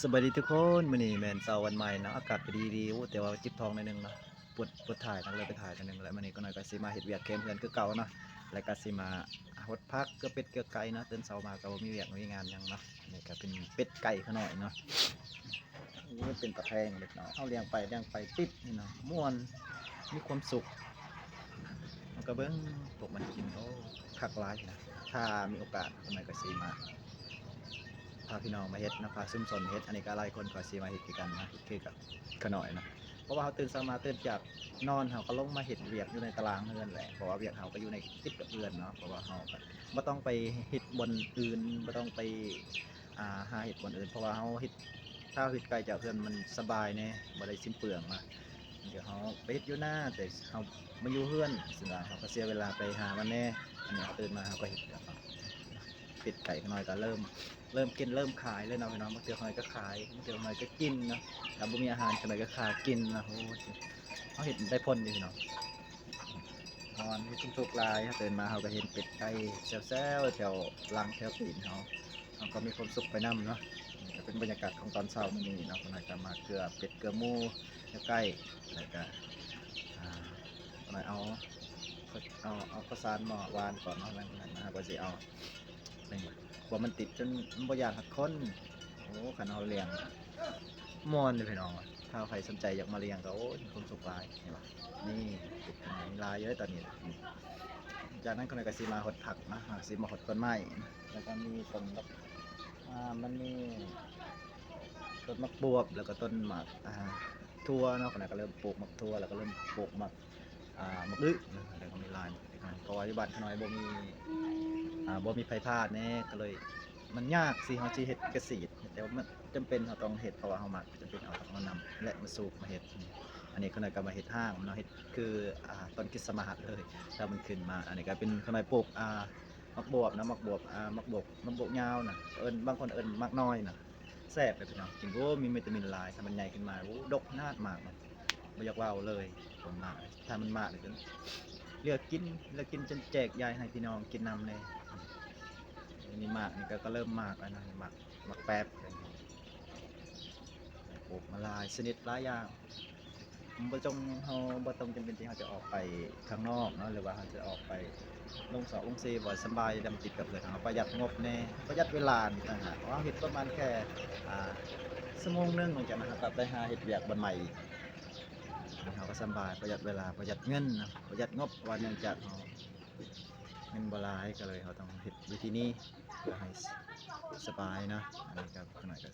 ສະບາຍດີທຸກຄົນ, ມື້ນີ້ແມ່ນເຊົ້າວັນໃໝ່ເນາະ, ອາກາດກໍດີໆ, ໂອ້ ແຕ່ວ່າເຈັບທ້ອງໜ້ອຍໜຶ່ງເນາະ, ປວດ ປວດຖ່າຍ ນັ່ງເລີຍໄປຖ່າຍໜ້ອຍໜຶ່ງ, ແລ້ວມື້ນີ້ກໍໜ້ອຍກໍຊິມາເຮັດວຽກແຄມເຮືອນຄືເກົ່າເນາະ, ແລ້ວກໍຊິມາຫົດຜັກ ເກືອເປັດເກືອໄກ່ເນາະ. ຕື່ນເຊົ້າມາກໍບໍ່ມີວຽກມີງານຫຍັງເນາະ, ນີ້ກໍເປັນເປັດໄກ່ຂະນ້ອຍເນາະ. ໂອ້ຍ ເປັນຕາແພງເດເນາະ, ເຮົາລ້ຽງໄປລ້ຽງໄປຕິດນີ້ເນາະ, ມ່ວນ ມີຄວາມສຸກ. ເຮົາກໍເບິ່ງພວກມັນກິນ, ໂອ້ ຄັກຫຼາຍນະ. ຖ້າມີໂອກາດ ຂ້ານ້ອຍກໍຊິມາພາພີ່ນ້ອງມາເຮັດນະ, ພາຊຸມຊົນເຮັດ. ອັນນີ້ກໍຫຼາຍຄົນກໍຊິມາເຮັດຄືກັນນະ, ເຮັດຄືກັບຂ້ານ້ອຍນະ. ເພາະວ່າເຮົາຕື່ນເຊົ້າມາ ຕື່ນຈາກນອນ ເຮົາກໍລົງມາເຮັດວຽກຢູ່ໃນຕາລາງເຮືອນແຫຼະ, ເພາະວ່າວຽກເຮົາກໍຢູ່ໃນ ຕິດກັບເຮືອນເນາະ. ເພາະວ່າເຮົາກໍບໍ່ຕ້ອງໄປເຮັດບ່ອນອື່ນ, ບໍ່ຕ້ອງໄປ ອ່າ ຫາເຮັດບ່ອນອື່ນ, ເພາະວ່າເຮົາເຮັດ ຖ້າເຮັດໄກຈາກເຮືອນມັນສະບາຍແດ່, ບໍ່ໄດ້ສິ້ນເປືອງນະ. ດຽວເຮົາໄປເຮັດຢູ່ນາ, ແຕ່ເຮົາມາຢູ່ເຮືອນ ສ່ວນຫຼາຍເຮົາກໍເສຍເວລາໄປຫາມັນແດ່. ອັນນີ້ເຮົາຕື່ນມາເຮົາກໍເຮັດແລ້ວເນາະ, ເປັດໄກ່ຂ້ານ້ອຍກໍເລີ່ມ ເລີ່ມກິນເລີ່ມຂາຍເລີຍເນາະພີ່ນ້ອງ. ບາງເທື່ອຂ້ານ້ອຍກໍຂາຍ, ບາງເທື່ອຂ້ານ້ອຍກໍກິນເນາະ, ຖ້າບໍ່ມີອາຫານຂ້ານ້ອຍກໍຂ້າກິນນະ. ໂອ້ ເຮົາເຮັດໄດ້ຜົນຢູ່ພີ່ນ້ອງ. ນອນມີຄວາມສຸກຫຼາຍ, ເຮົາຕື່ນມາເຮົາກໍເຫັນເປັດໄກ່ແຊວໆ ແຖວຫຼັງແຖວຕີນເຮົາ, ເຮົາກໍມີຄວາມສຸກໄປນຳເນາະ. ນີ້ກໍເປັນບັນຍາກາດຂອງຕອນເຊົ້າມື້ນີ້ເນາະ, ຂ້ານ້ອຍກໍມາເກືອເປັດເກືອໝູເກືອໄກ່, ແລ້ວກໍ ອ່າ ຂ້ານ້ອຍເອົາ ເອົາ ເອົາເຂົ້າສານມາຫວ່ານກ່ອນເນາະ, ຫຼັງຈາກນັ້ນເຮົາກໍຊິເອົາ ນີ້ ກວ່າມັນຕິດຈົນມັນບໍ່ຢ້ານຮອດຄົນ. ໂອ້ ຄັນເຮົາລ້ຽງມ່ວນເດ້ພີ່ນ້ອງ, ຖ້າໃຜສົນໃຈຢາກມາລ້ຽງກໍ ໂອ້ຍ ມີຄວາມສຸກຫຼາຍ. ເຫັນບໍ່ ນີ້ ມີຫຼາຍຢູ່ເດ້ຕອນນີ້. ຈາກນັ້ນຂ້ານ້ອຍກໍຊິມາຫົດຜັກນະ, ເຮົາຊິມາຫົດຕົ້ນໄມ້ນະ, ແລ້ວກໍມີຕົ້ນບັກ ອ່າ ມັນມີຕົ້ນໝາກບວບ ແລ້ວກໍຕົ້ນໝາກ ອ່າ ຖົ່ວເນາະ. ຂ້ານ້ອຍກໍເລີ່ມປູກໝາກຖົ່ວ ແລ້ວກໍເລີ່ມປູກໝາກ ອ່າ ໝາກອຶນະ, ແລ້ວກໍມີຫຼາຍ ເພາະວ່າຢູ່ບ້ານຂ້ານ້ອຍບໍ່ມີ ອ່າ ບໍ່ມີໄຟຟ້າແດ່, ກໍເລີຍ ມັນຍາກທີ່ເຮົາຊິເຮັດກະສິດ, ແຕ່ວ່າມັນຈຳເປັນເຮົາຕ້ອງເຮັດ ເພາະວ່າເຮົາມັກ, ຈຳເປັນເຮົາຕ້ອງມານຳ ແລະ ມາສູບມາເຮັດ. ອັນນີ້ຂ້ານ້ອຍກໍມາເຮັດຮ່າງເນາະ, ເຮັດຄື ອ່າ ຕົ້ນຄຣິສມາດເລີຍ. ຖ້າມັນຂຶ້ນມາ ອັນນີ້ກໍເປັນ ຂ້ານ້ອຍປູກ ອ່າ ໝາກບວບນະ, ໝາກບວບ ອ່າ ໝາກບວບ ໝາກບວບຍາວນະ, ເອີ້ນ ບາງຄົນເອີ້ນໝາກນ້ອຍນະ. ແຊບເດ້ພີ່ນ້ອງ, ກິນ ໂອ້ ມີວິຕາມິນຫຼາຍ, ຖ້າມັນໃຫຍ່ຂຶ້ນມາ ໂອ້ ດົກຂະໜາດໝາກນະ, ບໍ່ຢາກເວົ້າເລີຍ. ຜົນໝາກ ຖ້າມັນໝາກນີ້ ເລືອກກິນ ເລືອກກິນ ຈົນແຈກຢາຍໃຫ້ພີ່ນ້ອງກິນນຳແດ່. ນີ້ໝາກນີ້ກໍ ກໍເລີ່ມໝາກແລ້ວນະ, ໝາກ ໝາກແປບ ປູກມາຫຼາຍຊະນິດຫຼາຍຢ່າງ. ບໍ່ຕ້ອງ ເຮົາບໍ່ຕ້ອງຈຳເປັນທີ່ເຮົາຈະອອກໄປຂ້າງນອກເນາະ, ຫຼືວ່າເຮົາຈະອອກໄປລົງຊອກລົງເຊ ບໍ່ສະບາຍ ດຳຕິດກັບເຮືອນ, ເຮົາປະຢັດງົບແດ່ ປະຢັດເວລານີ້ຕ່າງຫາກ. ເຮົາເຮັດປະມານແຄ່ ອ່າ ຊົ່ວໂມງໜຶ່ງ, ຫຼັງຈາກນັ້ນເຮົາກໍໄປຫາເຮັດວຽກບ່ອນໃໝ່ອີກ. ເຮົາກໍສະບາຍ ປະຢັດເວລາ ປະຢັດເງິນນະ ປະຢັດງົບ, ເພາະວ່າເນື່ອງຈາກເຮົາເງິນບໍ່ຫຼາຍ ກໍເລີຍເຮົາຕ້ອງເຮັດວິທີນີ້ເພື່ອໃຫ້ສະບາຍເນາະ. ອັນນີ້ກໍຂ້ານ້ອຍກໍ